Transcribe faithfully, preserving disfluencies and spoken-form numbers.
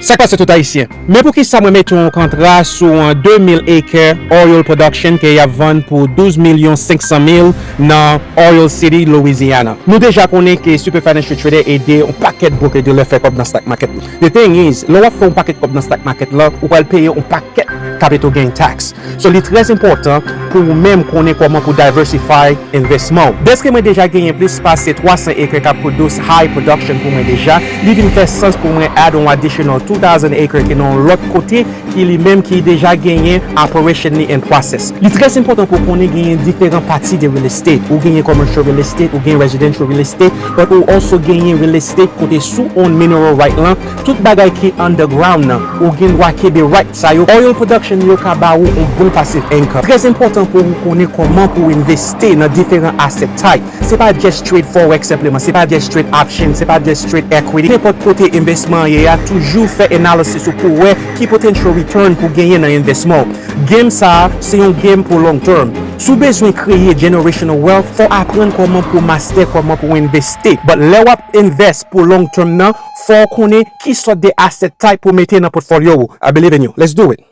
Sa k pase tout Ayisyen? Men poukisa mwen mete yon kontra sou yon de mil acre oil production ke y ap vann pou douz milyon senk san mil nan Oil City, Louisiana? Nou deja konnen ke Super Financial Trader ede yon pakèt broker dealer fè kòb nan stock market. The thing is, lè w ap fè yon pakèt kòb nan stock market la, ou pral peye yon pakèt capital gain tax. So, li trè enpòtan pou ou menm konnen kòman pou diversify envèsman w. Dèske mwen deja genyen plis pase twa san acre k ap produce high production pou mwen deja, li vin fè sans pou mwen add on additional two thousand acre ki nan yon lòt kote ki li menm ki deja genyen operation li in process. Li trè enpòtan pou w konnen genyen diferan pati de real estate. Ou genyen commercial real estate, ou genyen residential real estate, but ou also genyen real estate kote sou own mineral right lan, tout bagay ki underground nan, ou gen dwa kenbe right sa yo. Oil production yo ka ba ou yon bon passive income. Trè enpòtan pou ou konnen kòman pou w envesti nan diferan asset type. Se pa just trade forex senpleman, se pa just trade option, se pa just trade equity. Nenpòt kote envèsman an ye a, toujou fè analysis ou pou wè ki potential return pou genyen nan envèsman w. Game sa a, se yon game pou long term. Si w bezwen kreye generational wealth, fò w aprann kòman pou w master kòman pou w envesti. But lè w ap invest pou long term nan, fò w konnen ki sòt de asset type pou w mete nan portfolyo ou. I believe in you. Let's do it.